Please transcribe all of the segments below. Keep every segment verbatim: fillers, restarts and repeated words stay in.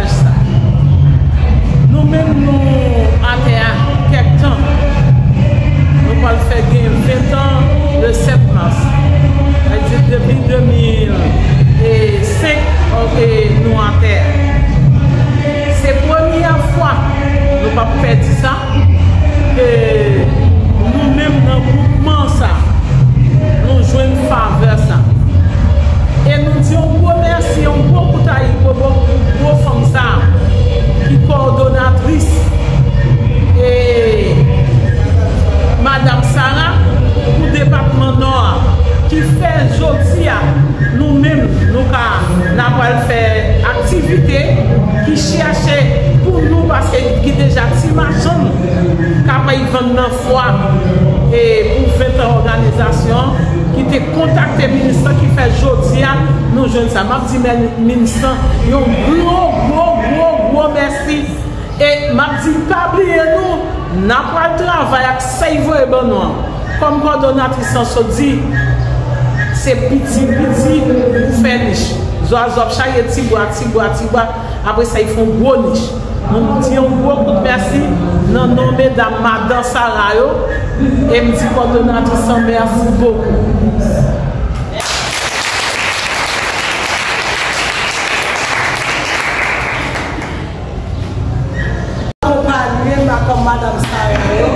Sa. Nou menm nou atè a kèk tan. Nou pral fè gen ven tan le sèt mas. Sa vle di depi de mil senk, ok, nou atè a. Se premyè fwa, nou p ap pè di sa, ke nou menm nan mouvman sa, nou jwenn favè sa. E nou di yon gwo mèsi, yon gwo kout ayibobo fòm sa ki kowòdonatris e Madam Sara pou depatman Nò a, ki fè jodi a nou menm nou ka, n a pral fè aktivite ki chèche pou nou, paske ki deja ti machann k ap vann nan fwa e pou ven tan òganizasyon an, ki te kontakte minis lan, ki fè jodi a nou jwenn sa. M ap di men- minis lan yon gwo, gwo, gwo, gwo mèsi. E m ap di pa bliye nou, n a pral travay ak sa y voye ban nou an. Kòm kòdonatris lan sot di, se piti piti pou fè nich. Zwazo ap charye ti bwa, ti bwa, ti bwa. Apre sa, y fè yon gwo nich. Nou di yon gwo kout mèsi nan non medam Madan Sara yo. E m di kòdonatris lan mèsi bokou. Akonpanye m ak Madan Sara yo,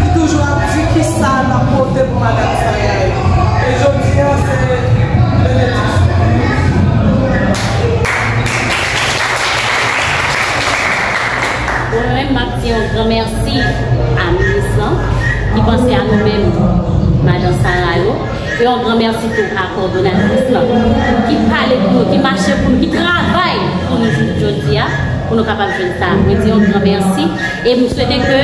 ki toujou ap di kisa n ap pote pou Madan Sara yo. E jodi a, se benediksyon. Mwen menm, m ap di yon gran mèsi a minis lan, ki panse a nou menm, Madan Sara yo. E yon gran mèsi tou a kòdonatris lan, ki pale pou nou, ki mache pou nou, ki travay pou nou jouk jodi a, pou nou kapab jwenn sa. Mwen di yon gran mèsi. E m swete ke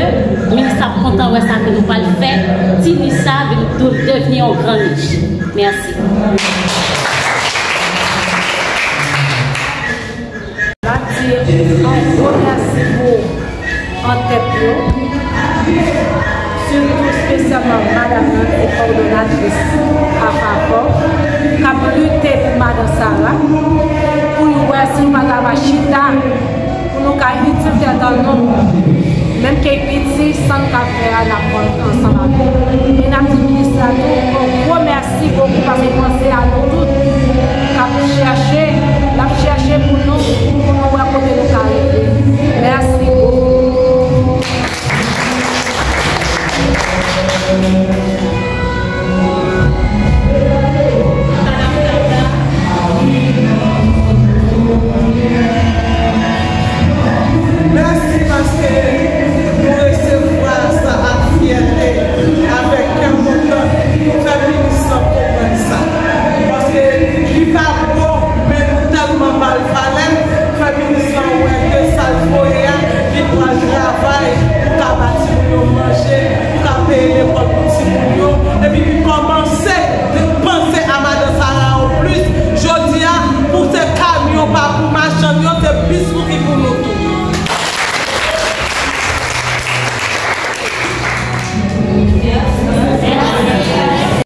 minis la ap kontan wè sa ke nou pral fè ti nich sa vin devni yon gran nich. Mèsi. N ap di yon gwo mèsi pou antèt yo, sitou espesyalman madanm nan ki kòdonatris a Favò, k ap lite pou Madan Sara, pou yo wè si nou pa ta va chita, pou nou ka itil tèt an nou, menm ke piti, sa n ka fè a, n ap fè l ansanm avè l. E n ap di minis la tou yon gwo mèsi bokou, paske l panse a nou tout, k ap chèche